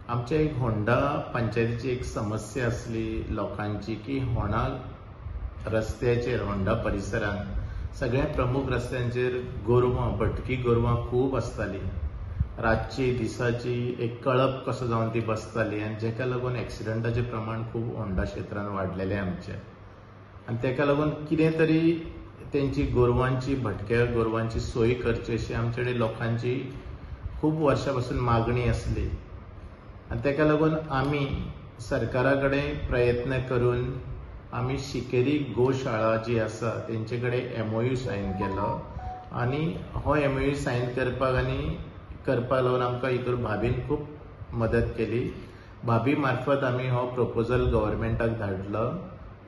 आमच्या एक होंडा पंचायतीची एक समस्या आसली लोकांची की होंडा रस्त्याचेर, होंडा परिसरांत सगळ्या प्रमुख रस्त्यांचेर गोरवां, भटकी गोरवां खूब आसताली. रातची दिसाची एक कळप कसो जावन ती बसताली आनी जेका लागून एक्सिडंटाचें प्रमाण खूब होंडा क्षेत्रांत वाडलेलें आमचें. आनी तेका लागून कितें तरी तेंची गोरवांची, भटक्या गोरवांची सोय करची अशी आमचे कडेन लोकांची खूब वर्सां पासून मागणी आसली. आनी तेका लागून आमी सरकारा कडेन प्रयत्न करून आमी शिकेरी गोशाळा जी आसा तेंचे कडेन MOU sign केलो आनी हो MOU sign करपाक आनी करपाक लागून आमकां हितूर भाभीन खूब मदत केली. भाभी मार्फत आमी हो प्रपोजल गव्हर्मेंटाक धाडलो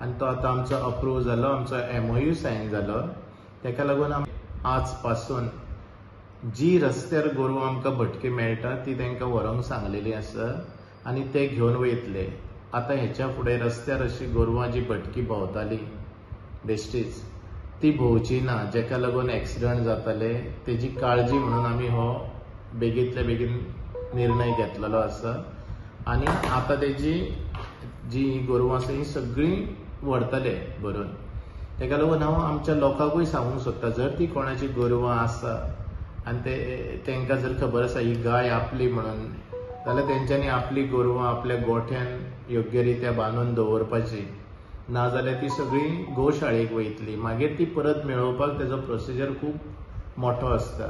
आनी तो आतां आमचो अप्रूव जालो, आमचो MOU sign जालो. तेका लागून आमी आज पासून जी रस्त्यार गोरवां आमकां भटकी मेळटा ती तांकां व्हरूंक सांगलेली आसा आनी ते घेवन वयतले. आतां हेच्या फुडें रस्त्यार अशी गोरवां जी भटकी भोंवताली बेश्टीच ती भोंवची ना, जेका लागून एक्सिडंट जाताले तेजी काळजी म्हणून आमी हो बेगींतल्या बेगीन निर्णय घेतलेलो आसा. आनी आतां तेजी जी गोरवां आसा ही सगळीं व्हरतले भरून. तेका लागून हांव आमच्या लोकांकूय सांगूंक सोदता, जर ती कोणाची गोरवां आसा आनी ते तांकां जर खबर आसा ही गाय आपली म्हणून, जाल्यार तेंच्यांनी आपली गोरवां आपल्या गोठ्यान योग्य रित्या बांदून दवरपाची, नाजाल्यार ती सगळी गोशाळेक वयतली, मागीर ती परत मेळोवपाक तेजो प्रोसिजर खूब मोठो आसता.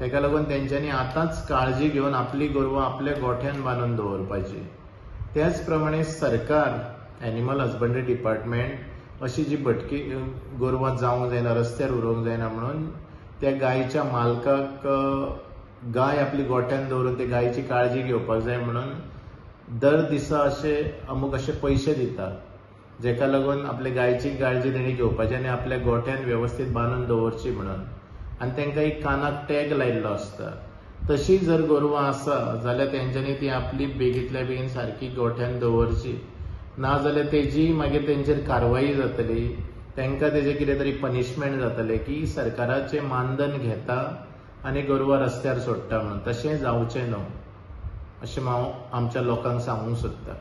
तेका लागून तेंच्यांनी आतांच काळजी घेवन आपली गोरवां आपल्या गोठ्यान बांदून दवरपाची. त्याच प्रमाणे सरकार, एनिमल हजबंडरी डिपार्टमेंट अशी जी भटकी गोरवां जावंक जायना, रस्त्यार उरोवंक जायना म्हणून त्या गायच्या मालकाक गाय आपली गोठ्यान दवरून ते गायची काळजी घेवपाक जाय म्हणून दर दिसा अशे अमूक अशे पयशे दिता, जेका लागून आपले गायची काळजी तेणी घेवपाची आनी आपल्या गोठ्यान वेवस्थीत बांदून दवरची म्हणून. आनी तांकां एक कानाक टॅग लायिल्लो आसता. तशी जर गोरवां आसा जाल्यार तेंच्यांनी ती आपली बेगींतल्या बेगीन सारकी गोठ्यान दवरची, ना जाल्यार तेजी मागीर तेंचेर कारवाई जातली, तांकां तेजें कितें तरी पनिशमेंट जातलें की सरकाराचें मानधन घेता आनी गोरवां रस्त्यार सोडटा म्हणून. तशें जावचें न्हू अशें हांव आमच्या लोकांक सांगूंक सोदतां.